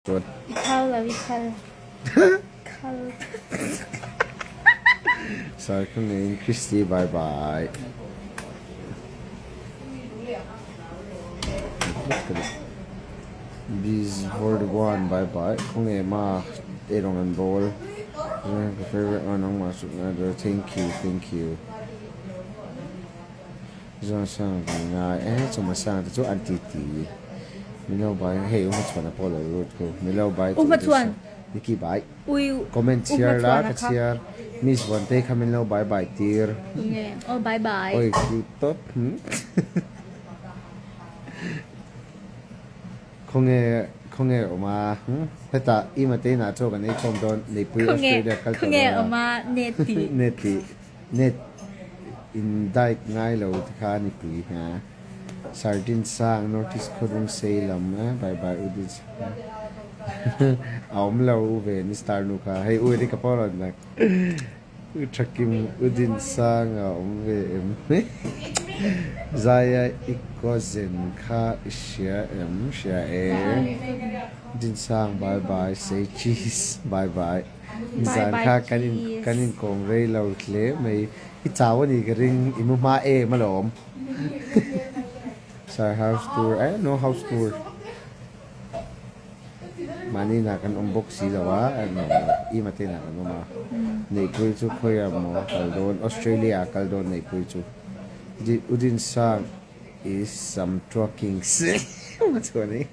Chuan. I khal lo, i khal. Khal. Sir ka ngeiin Christy bye bye. Biz for the one bye bye. Khawnge ma eirawng an bawl. Ka favorite one nangmah chu thank you thank you. Zawngsang kan ngai e, chawhma sang te chu an ti ti. Milo bai hei u hmachhuan a pawh lo lut ku. Milo bai U hmachhuan. Niki bai. Ui u Comment chhiar la hmachhuan a ka kha. chhiar. Miss Vuantei kha min lo bai bai tir. Tunge aw bai bai. Oi cute tawp. Khawnge khawnge awm a hetah i Matei nah chaw kan ei khawm dawn Neipui Australia kal tawh Khawnge dawn a. awm a net tih. Net tih. Net in diet ngai lo te kha a ni pui ha. Sardine sang North East khawdung sei lam e bye bye u din sang a awm lo u ve ni star nu kha hei u eri ka pawh rawn lang u thakim u din sang a awm ve em Zaia i cousin kha i hria em hria e din sang bye bye say cheese bye bye. Zan kha kan in kan inkawm rei lo hle mai. I chau a ni ka ring, i mu hma em alawm. Sir house tour eh no house tour. Mahni inah kan awm bawk si lo a, no no i mate inah kan awm a. Neihpui chu khawiah maw kal dawn Australia ah kal dawn Neihpui chu. Udinsang is some trucking chuan i.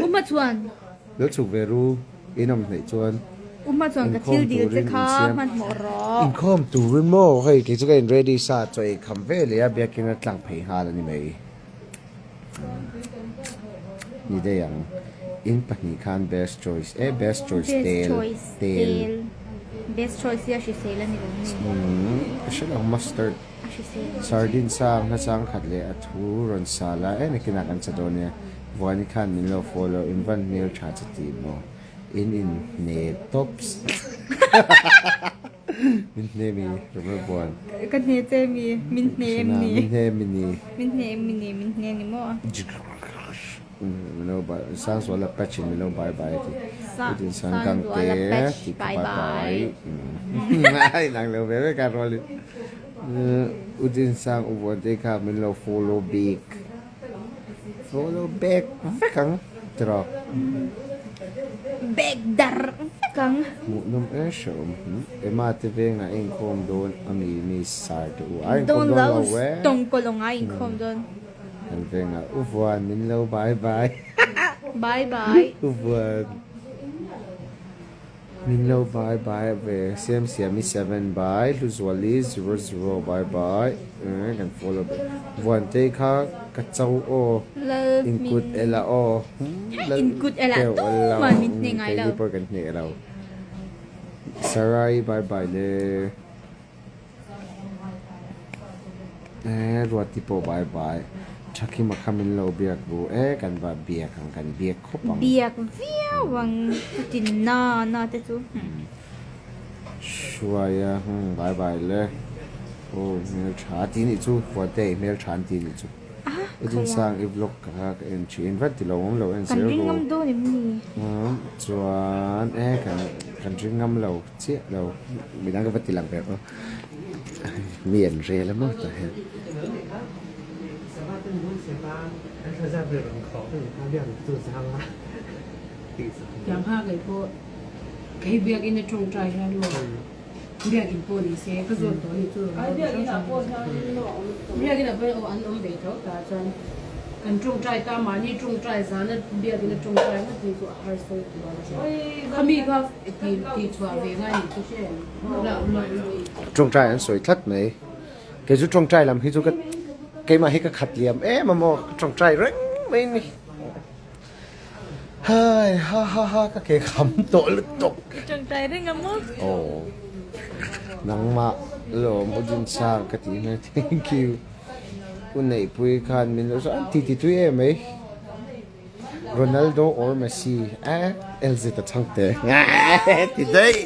Uma chuan. Lo chhuk ve ru, in awm hnaih chuan. Uma chuan ka thil dil che kha hmanhmawh rawh. Inkhawm turin maw hei kei chu ka in ready sa chaw ei kham ve leh a biakin a tlang phei nghal a ni mai. Ni daih ang. In pahnih khan best choice e best choice tel tel. Best choice hi a hrisel a ni lo mi? Ka hre lo mustard. Sardine sang hmasang khat leh a thu rawn sa la em ekinah kan cha dawn nia. Vuani khan min lo follow in van hmel tha che tih maw? In in hne tawps. Min hne mi Robert Vuan. Ka hne che mi? Min hne em ni? Min hne mi ni. Min hne em mi ni? Min hne ni maw? Min lo bye Sangzuala patch in min lo bye bye a ti. Utin Sanggang te ti ka bye bye. Ai nang lo ve ve ka rual in. Utin Sang u vuan te kha min lo follow back. Follow back vek ang tiraw. Back dar vek ang. Hmuhnawm e hreawm. Emma te vengah a inkhawm dawn ami miss Sar te u a inkhawm dawn lo e. Tawngkawlawng a inkhawm dawn. Kan veng a U Vuan min lo bye bye. Bye bye. U Vuan min lo bye bye ve Siamsiami 7 bye Hluzuali 00 bye bye kan follow ve Vuan te kha ka cho aw inkut ela aw inkut ela tumah min hne ngai lo keini pawh kan hne lo Sarai bye bye le. Eh Ruati pawh bai bai Thakima kha min lo biak ru e kan va biak ang kan biak khawp ang. Biak viau ang chutin na na te chu. Hruaia hmm bai bai le aw hmeltha ti nih chu Ruate i hmeltha an ti nih chu. I Dinsang i vlog ka kha ka en thin vat ti lo awm lo en Kan zel ring ru. ngam dawn em ni? Umm chuan e kan kan ring ngam lo chiah lo midang ka va ti lang ve aw mi an rel a maw tah hian. Biakinn pawh ni se ka zawt tawh a ni chu biakinn ah pawh hian an awm ve tho tah chuan kan tawngtai ta mahni tawngtai zana biakinn a tawngtai ngawt hi chu a harsa lutuk a khami kha ti tih chhuah ve ngai ni chu hre Tawngtai an sawi tlat mai kei chu tawngtai lam hi chu ka keimah hi ka khat liam em a maw ka tawngtai reng mai a ni. Hai ha ha ha ka ke kham tawh lutuk. I tawngtai reng a maw? Aw nangmah lawm u Dinsang ka tih hmel thank you. U Neihpui khan min lo zawh an ti ti tui em mai. Ronaldo or Messi eh LZ a chhang teh ti daih.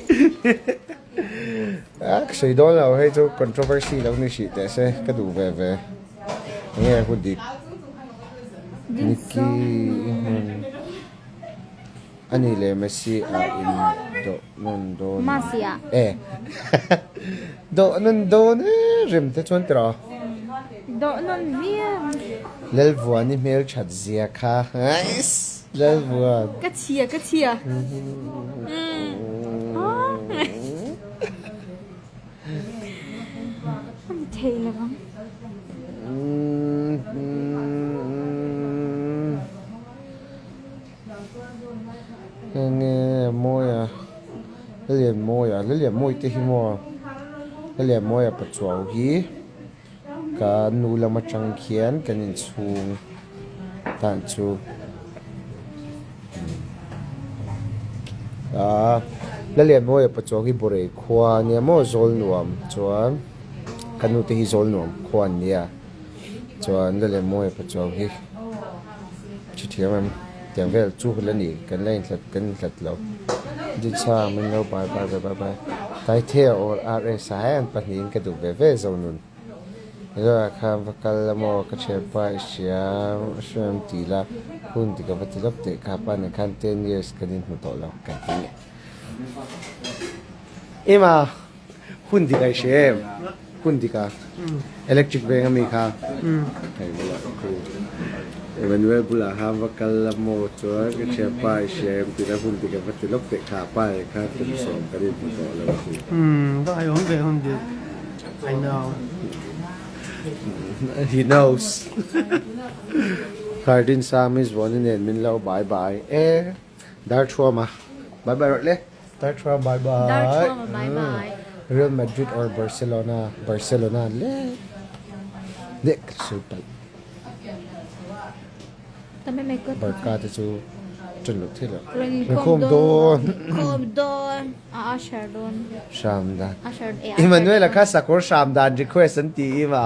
A ka sawi dawn lo hei chu controversy lo ni hrih teh se ka duh ve ve. Enge hun dik. Nicky i hmun a ni leh Messi ah in dawh nawn dawn e dawh nawn dawn e rem te chuan tiraw dawh nawn viau Lalvuani hmelthat zia kha ais Lalvuan ka chhia ka chhia A ni thei lo ang. Enge Mawia Lalianmawia Lalianmawii te hi maw Lalianmawia pachuau hi ka nu lam atang khian kan inchhung tan chu Aaa Lalianmawia pachuau hi Bawrei khua ania maw Zawlnuam chuan ka nu te hi Zawlnuam khua an nia chuan Lalianmawia pachuau hi chuthiam em tiang vel chu la ni kan la inhlat kan inhlat lo Ditsa min lo bye bye bye bye Taithea or RS a an pahnihin ka duh ve ve Zonun. Hello kha va kal la maw ka thianpa i hria a hriam ti la hun ti ka va ti lawk teh kha pa nen khan 10 years kan inhmu tawh lo kan ti nge Ema hun dik a i hria em hun dik a electric veng ami kha hei bulah khu Emmanuel bulah khan va kal la maw chuan ka thianpa i hria em ti la hun dik a va ti lawk teh kha pa nen khan kum sawm kan inhmu tawh lo a ti. Va ai awm ve hun dik. I know. He knows. Hardin sa Miss Vawni nen min lo bye bye e. Dar Thuama bye bye rawh le. Dar Thuama bye bye. Dar Thuama bye bye. Real Madrid or Barcelona Barcelona le. Le ka sawi palh. Barca te chu ṭan loh theih loh. Inkhawm dawn. Inkhawm dawn. A usher dawn. Hram dan. Emmanuel-a kha sakawr hram dan request an ti im a.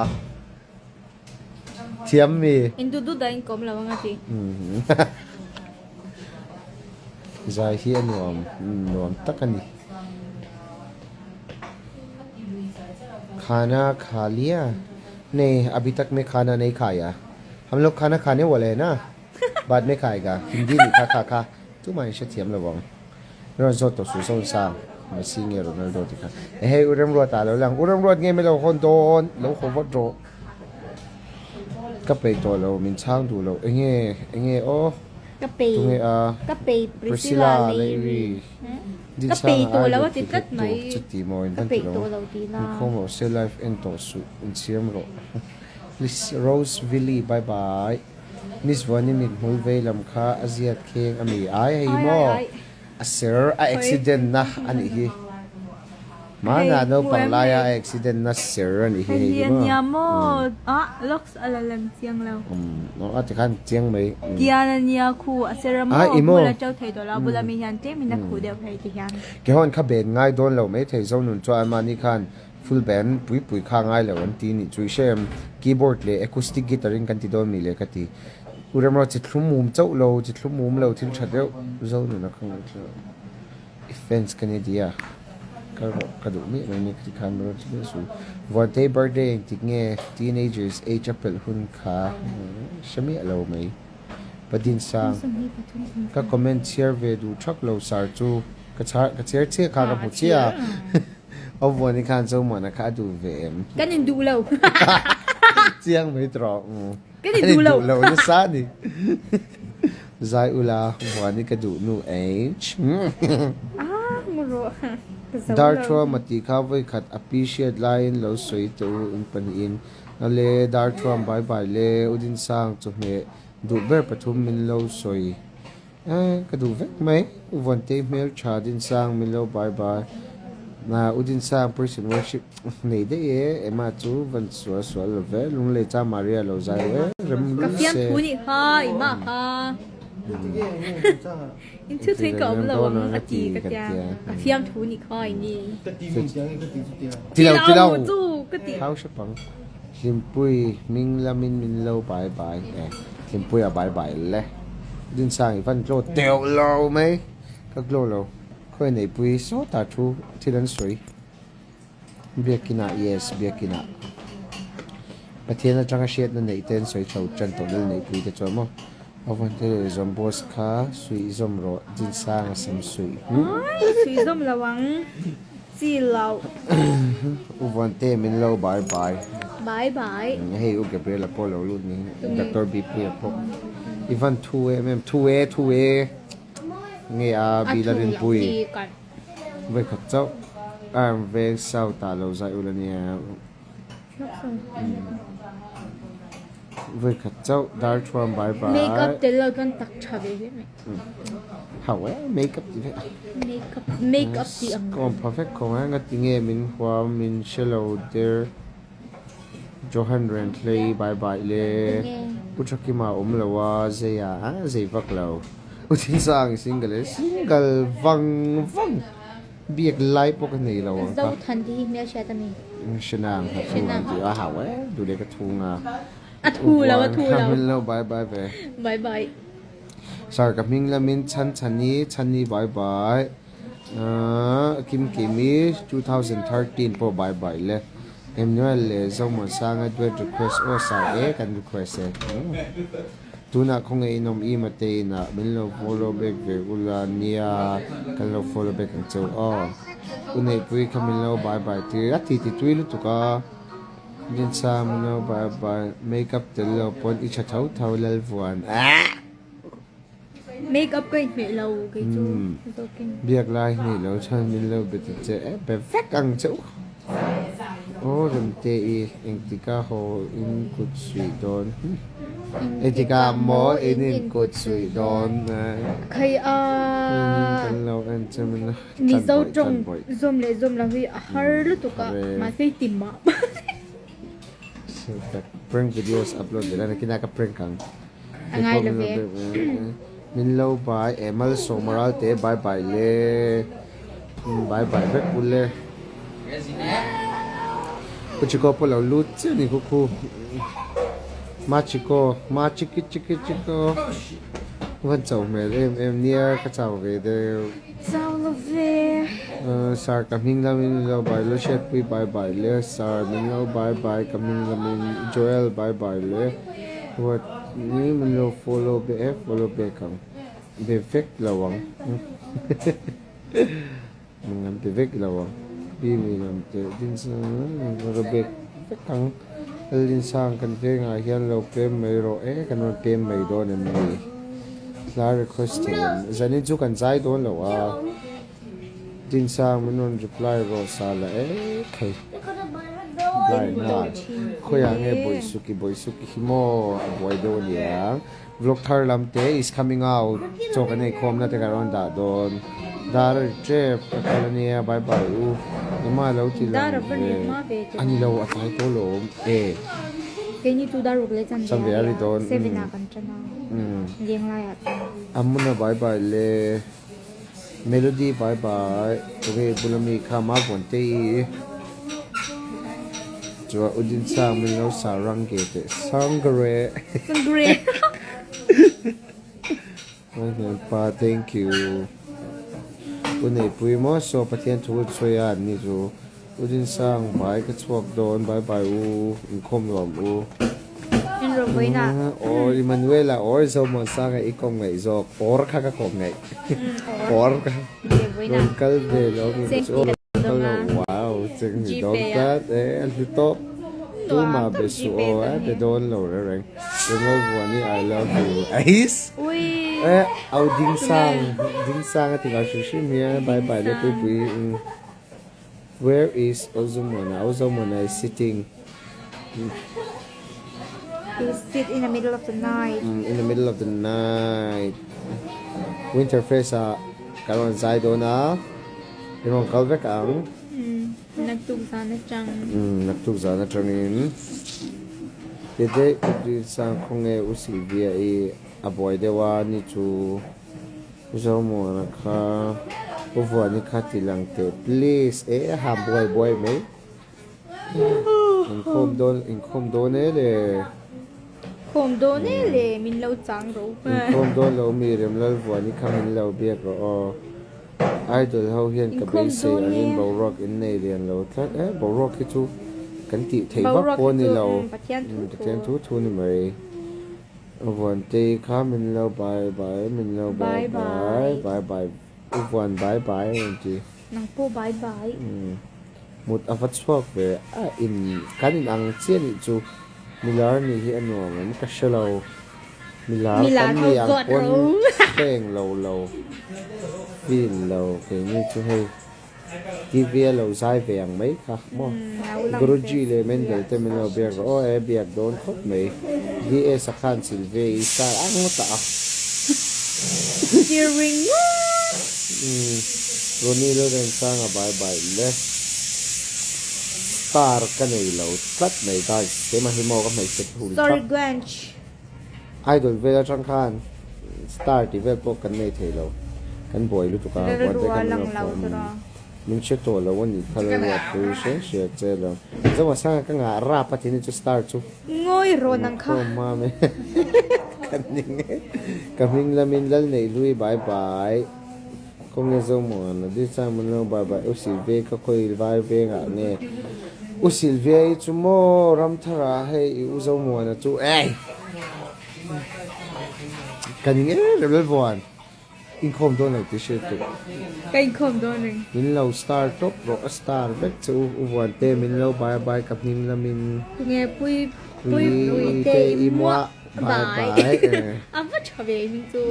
Thiam mi. In duh duh dah in kawm lo ang a ti. Zai hi a nuam nuam tak a ni. Khana kha lia. Nei abhi tak me khana nei khaya. Hum log khana khane wala hai na baad me khayega Hindi ni kha kha kha tumah in hrethiam lo ang rawn zawt tawh suh sawn sang Messi nge Ronaldo ti kha hei u Remruat ah lo lang u Remruat nge mi lo hawn dawn lo haw vat rawh ka peih tawh lo min chhang duh lo enge enge aw Ka pei tunge a ka pei Priscilla Priscilla Leiri Leiri ka pei tawh lo a ti tlat mai chuti maw in ka van peih ti lo tawh lo tih na inkhawm rawh se live en tawh suh insiam rawh. Miss Rose Villy bye bye. Miss Vawni mit hmul vei lam kha a ziat kheng a mi ai hei maw a ser a accident na a nih hi hmanah naupang laia a accident na ser a nih hi hei hi maw a ti khan chiang mai a i maw kehawn kha ben ngai dawn lo maithei Zonun chuan mahni khan Full band pui pui kha ngai lo an ti nih chu i hre em? Keyboard leh acoustic guitar in kan ti dawn mi le ka ti. U Remro chi thlum mum chauh lo, chi thlum mum lo thil tha deuh zo nuna ka ngaihthla lo. I fans ka ni dia. Ka rawh ka duh miah lo nia ka ti khan rawh ti miah suh. Vuantei birthday engtik nge teenagers age a pelh hun kha hre miah lo mai. Padinsang ka comment chhiar ve duh thak lo sar chu ka chhiar chiah kha ka hmu chiah a. Aw Vuani khan Zomuana kha a duh ve em? Kan in duh lo. Chiang mai tawh. Kan in duh lo. Kan in duh lo nasa a ni. Zai ula Vuani ka duh nu H. Ah mu rawh. Ka zo lo. Darthuama tih kha vawikhat a pi hriat laiin lo sawi teh u in pahnihin. Awle Darthuam bye bye le Udinsang chawhmeh duh ber pathum min lo sawi. Eh ka duh vek mai. U Vantei hmel tha Dinsang min lo bye bye. Na U Dinsang praise and worship nei daih e Emma chu van sual sual lo ve Lunglei cha Maria lo zai e rem Ka lul fiam se. thu nih kha Emma kha. In thu thui ka awm lo ang a ti ka tia. Ka fiam thu nih kha ini. Ka ti min chiang e ka ti chu tia. Ti lo ti lo. Chu ka ti. Hau hre pang. Hlimpui hming lamin min lo bye bye e. Hlimpuia bye bye le. Dinsang i van glow teuh lo mai. Ka glow lo. Khawi neihpui sawtah thu thil an sawi. Biakinah yes biakinah. Pathian atanga hriatna neih te an sawi chho tan tawh lal neihpui te chuan maw. A vawn te leh zawm boss kha suih zawm rawh Dinsang a sam suih. Ai suih zawm lo ang chi loh. U vawn te min lo bye bye. Bye bye. Hei U Gabriel a pawh lo lut ni Doctor Bpuia pawh i van thu em em thu e thu e nge a Bila Rinpui vawikhat chauh arm veng south ah lo zai ul ania. Voi khat chauh dar thuam bai bai. Makeup tel lo chuan tak tha ve hle mai. Hau e makeup ti vek a. Makeup makeup ti ang. Ka awm pha vek khawng a ngati nge min huam min hre lo der Johan Renthlei bai bai le U Thakima awm lo a zei a a zei vak lo U Thinsang single e single vang vang. Biak lai pawh ka nei lo ang kha. Zothan tih hi hmelhriat a mi? Hrenang ka thu ang tih a hau e, duh leh ka thu nga. A thu lo, a thu lo. Hming lo bye bye ve. Bye bye. Sir ka hming lamin Chhan Chhani, Chhani bye bye. Kim Kimi 2013 pawh bye bye le. Emmanuel leh Zomuansanga duet request aw sir e kan request e. Tunah khawngaih in awm i mate inah min lo follow back ve ula nia kan lo follow back ang cheu aw. U Neihpui kha min lo bye bye tir a ti ti tui lutuk a Rinsa min lo bye bye make up tel lo pawn i tha tho tho Lalvuan aah. Make up ka inhmeh lo kei chu zawkin. Biak lai hnih lo chuan min lo be ta che e be vek ang cheu. Aw Remte i engtika haw in kut suih dawn? Engtika maw in in kut suih dawn? Khai a. Kan lo en che min a. Mizo tawng zawm leh zawm lo hi a har lutuk a mahse i ti mah. Prank videos upload ve la nakinah ka prank ang. A ngai lo ve. Min lo bye e Malsawma Ralte bye bye le bye bye vek u le. Pu Chiko pawh lo lut chiah ni khu khu. Ma Chiko ma chiki chiki chiko van chau hmel em em nia ka chau ve deuh. Chau lo ve. Sir ka hming lamin min lo bye le Hriatpui bye bye le Sir min lo bye bye ka hming lamin Joel bye bye le. What ni min lo follow be e follow back ang be vek lo ang min lam be vek lo ang bi mi lam te din follow back vek ang Lalinsang kan vengah hian lo pem mai rawh e kan rawn pem mai dawn em ni hla request thei em zanin chu kan zai dawn lo a Dinsang min rawn reply rawh sa la e thei. Reply nghal. Khawiah nge Bawihsuki Bawihsuki hi maw a buai deuh a niang. Vlog thar lam te is coming out chaw kan ei khawmna te ka rawn dah dawn. Dar a ri tep ka kal a nia bye bye u. Engmah a lo ti lang ve. A ni lo a tlai tawh lo awm e. Keini chu dar ruk leh chanve a ri dawn. Seven ah kan tan a. Lenglai ah chuan. Amuna bye bye le. Melody bye bye tunge i bula mi kha ma vawn te i chuan Udin sang min lo sa rang ge teh sangre sangre pa thank you u neihpui maw saw Pathian thu sawi a an ni chu Udin sang bai ka chhuak dawn bye bye u inkhawm nuam u or Emmanuela or Zomuansanga i kawm ngaih zawk or kha ka kawm ngaih or kha rawn kal ve lo mi chu rawn kal lo wow cheng ni dawn tlat e a hlu tawp tumah be suh aw a be dawn lo reng reng Ringalvuani I love you ais e au Dingsang Dingsang a ti vang hrim hrim hian bye bye le pui pui. Where is Ozumona? Ozumona is sitting. He sit in the middle of the night. In the middle of the night. Winter Fest ah kan rawn zai dawn a, in rawn kal vek ang. Naktuk zan atang. Naktuk zan atangin. Tete Updin sang khawnge u Sylvia i a buai deuh a ni chu. Zomuana kha U Vuani kha ti lang teh please e ha buai buai mai inkhawm dawn inkhawm dawn e le Khawm dawn e le min lo chang ro Inkhawm dawn lo mi Remlal Vuani kha min lo biak rawh aw Idol ho hian ka beisei angin boruak in nei lian lo tlat e boruak hi chu kan tih theih vak pawh a ni lo Pathian thu thu ni mai. Vuantei kha min lo bye bye min lo bye bye bye bye u Vuan bye bye a rawn ti. Nang pawh bye bye. Mut a va chhuak ve a in kan in ang chiah nih chu milar nih hi a nuam em ka hre lo milar kan ni ang pawn heng lo lo feel lo keini chu hei TV a lo zai ve ang mai kha maw Guruji leh Mendel te min lo biak rawh aw e biak dawn khawp mai DS a khan Silve i star ang ngawt a. Ronnie Lalrensanga bye bye le. Star ka nei lo tlat mai guys keimah hi maw ka hmeichhe thul Sorry Gwench. Idol vel atang khan star tih vel pawh kan nei thei lo kan buai lutuk a Rilru a lang lo tawh a. Min hre tawh lo a nih kha lalruat pui hre hria che lo. Zoa sanga ka ngah rap a ti ni chu star chu. Ngawi rawn ang kha. Aw mame ka ning e. Ka hming lamin lal neih hlui bye bye. Khawnge Zomuana di chang mun lo bye bye U Silvia ka khawi vai vengah nge U Silvia i chu maw Ramthara hei i U Zomuana chu ei ka ning em em Lalvuan. Inkhawm dawn lo tih hriat duh. Ka inkhawm dawn reng. Min lo star tawp rawh a star vek che u u vuan te min lo bye bye ka hming lamin. Tunge pui pui pui te i muah bye bye e. A va tha ve hming chu.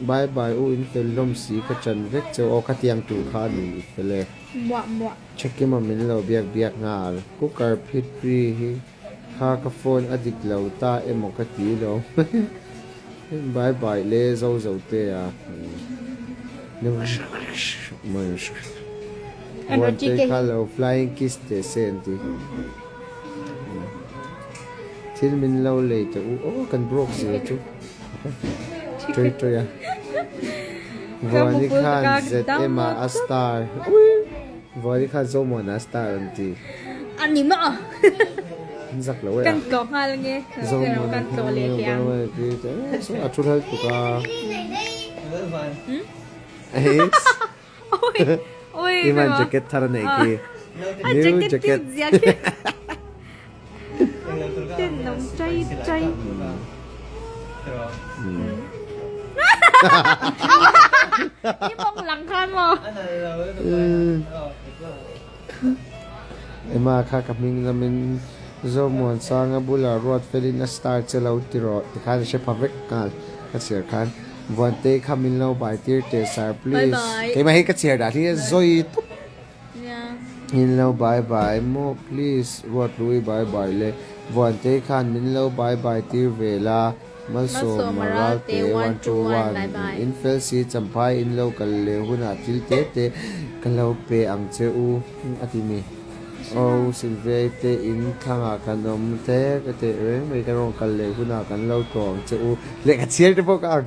Bye bye u in fel hlawm si ka chan vek che u aw khatiang tur kha a ni i fel e. Muah muah. Thakima min lo biak biak nghal. Cooker phit ri hi Kha ka phone a dik lo ta emaw ka ti lo Bye bye le zo zo te a Vuante kha lo flying kiss teh se an ti Thil min lo lei teh u aw kan broke zia chu Tui tui a Vuani khan ZM ah a star Vuani khan Zomuana a star an ti. A ni maw? An zak lo e a. Kan tlawh nghal ange. Zomuana Kan tlawh leh teh ang. A thu hal tuk a. Iman jacket thar a nei khi. New jacket. Ten nong chai chai. I mawng lang khan maw? Emma kha ka hming lamin Zomuansanga bulah ruat felin a star che lo ti rawh tikhan a hre pha vek nghal ka chhiar khan Vuantei kha min lo bai tir teh sir please keimah hi ka chhiar dah hi a zawi tup min lo bai bai maw please ruat lui bai bai le Vuantei khan min lo bai bai tir ve la Malsawm Ralte 1 2 1 In fel si Champhai in lo kal leh hunah thil te te ka lo pe ang che u a ti mi. Aw Silviai te in thlangah kan awm te ka teh reng mai ka rawn kal leh hunah kan lo tlawh ang che u leh ka chhiar te pawh ka ang.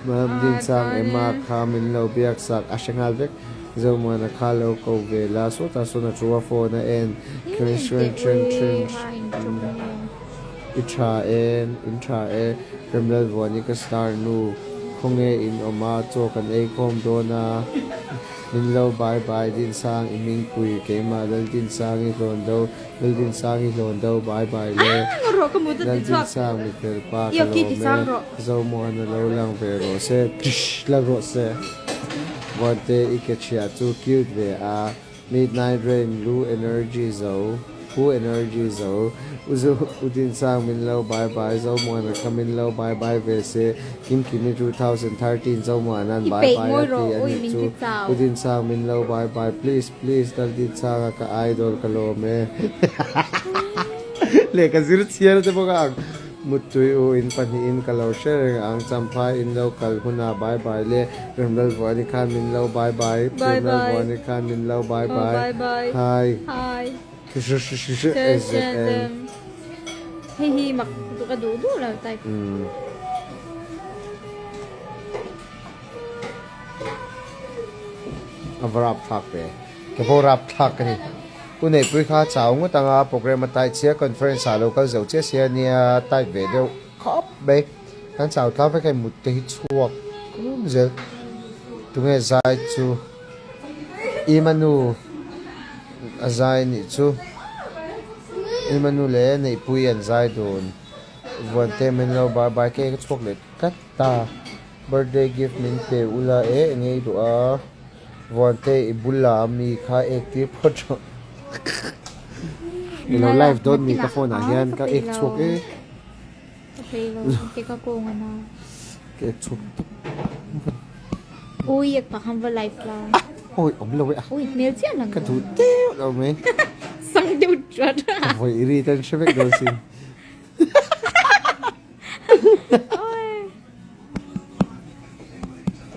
Mam Dinsang Emma kha min lo biak sak a hre nghal vek Zomuana kha lo ko ve la sawtah sawn a thu a phone a en I tha e, in tha e, Remlalvuani ka star nu, khawnge in awm a, chaw kan ei khawm dawn a, min lo bye bye Dinsang i hmingpui keimah Laldinsang i hlawn do, Laldinsang i hlawn do bye bye le, Laldinsang mi fel pa ka lawm e, Zomuana lo lang ve rawh se, tsh la rawh se, Vuante i ke chhia chu cute ve a. Midnight Rain lu energy zo Pu energy zo U zu U Dinsang min lo bye bye Zomuana kha min lo bye bye ve se Kim Kimi 2013 Zomuana'n bye bye a ti a nih chu U Dinsang min lo bye bye please please Lal Dinsanga ka idol ka lawm e Lehkha zir chhiar te bawk ang. Muttui u in pahnihin ka lo hre reng ang Champhai in lo kal hunah bye bye le Remlal Vuani khan min lo bye bye Remlal Vuani khan min lo bye bye Hi SZN Hei hi mak ka duh duh lo type. A va rap thlak ve. Ke pawh rap thlak ka ni. U Neihpui kha chau ngawt ang a, program a type sia, conference ah lo kal zo chiah sia nia type ve deuh khawp mai. Kan chau tlang vek a mut te hi chhuak rum zel. Tunge zai chu Imanu a zai nih chu. Imanu leh Neihpui an zai dun. Vuante min lo bye bye ke ka chhuak leh tlat ta. Birthday gift min pe ula e enge i duh a. Vuante i bula mi kha ek tir phawt rawh. I lo live dawn mi ka phone ah hian ka ek chhuak e. Ka phei lo ke ka kawng ana. Ka ek chhuak tawp. Ui ek pah khan va live la. Oi awm lo e a. Ui hmel chiah lang. Ka duh deuh lo mai. Sang deuh chat. Ka vawi ri tan hre vek dawn sin.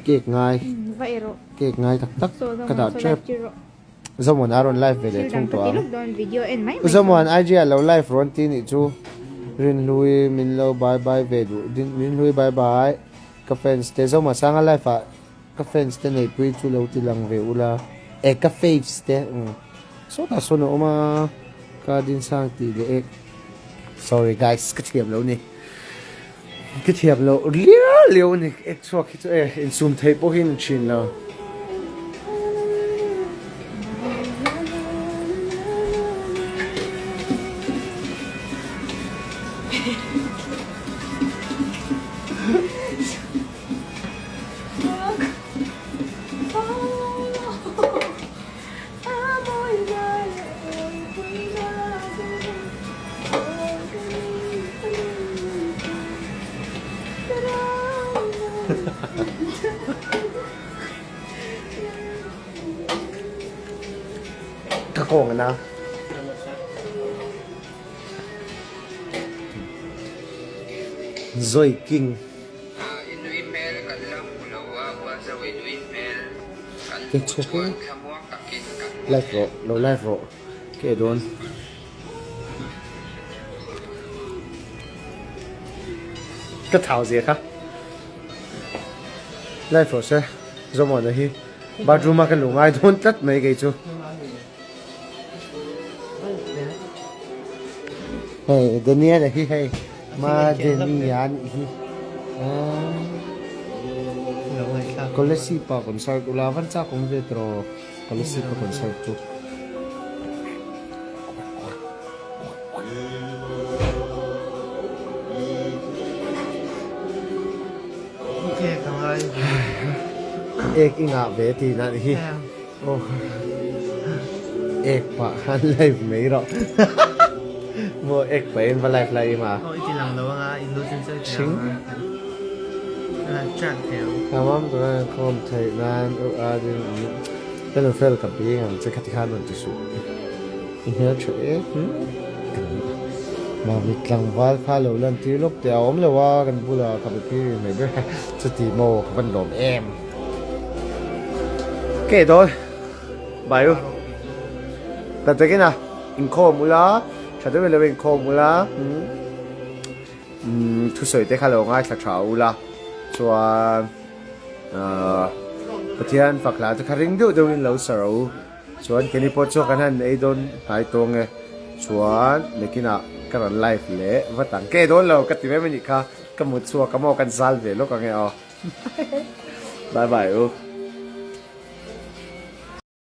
Cake ngai. Va ei rawh. Cake ngai tak tak ka dah tep. Zomuan a rawn live ve leh thung tawh ang. U Zomuan IG ah lo live rawn ti nih chu. Rinhlui min lo bye bye ve duh Rinhlui bye bye ka fans te Zomuan sanga live ah ka fans te neihpui chu lo ti lang ve ula e ka faves te umm sawtah sawn a awm a ka Dinsang tih leh ek sorry guys ka thiam lo ni ka thiam lo liau liau a ni ek chhuak hi chu e insum theih pawh hi ni thin lo. Ka kawng ana. Zoi King. Ke chhuak e. Live rawh, lo live rawh. Ke dawn. Ka thau zia kha. Live rawh se. Zomuana hi bathroom a ka luh ngai dawn tlat mai kei chu. Hei Daniel a hi hei ma Dani a nih hi Kolasib ah concert ula van chak awm ve tawh Kolasib a concert chu. Ek i ngah ve tih na nih hi. Aw ek pah khan live mai rawh maw ek pah in va live lai ima. Aw i ti lang lo anga i lu chin chu i ti lang anga chat thei ang. Tamam tuan khawm theih nan u a ding ka nu fel ka bing ang che khati khan rawn ti suh i hmel tha e mami tlangval kha lo lan tir lawk teh a awm lo a kan bulah ka be phir mai ber chuti maw ka van lawm em. Ke dawn bai u ta takin a inkhawm ula tha deuh in lo inkhawm ula umm thusawi te kha lo ngaithla tha ula chuan ahh Pathian fak hla te kha ring deuh deuh in lo sa ro u chuan keini pawh chu kan han ei dawn hnai tawng e chuan nakinah ka rawn live leh vat ang ke dawn lo ka ti mai mai nih kha ka mut chhuak a maw kan zal ve lawk ang e aw. Bye bye u.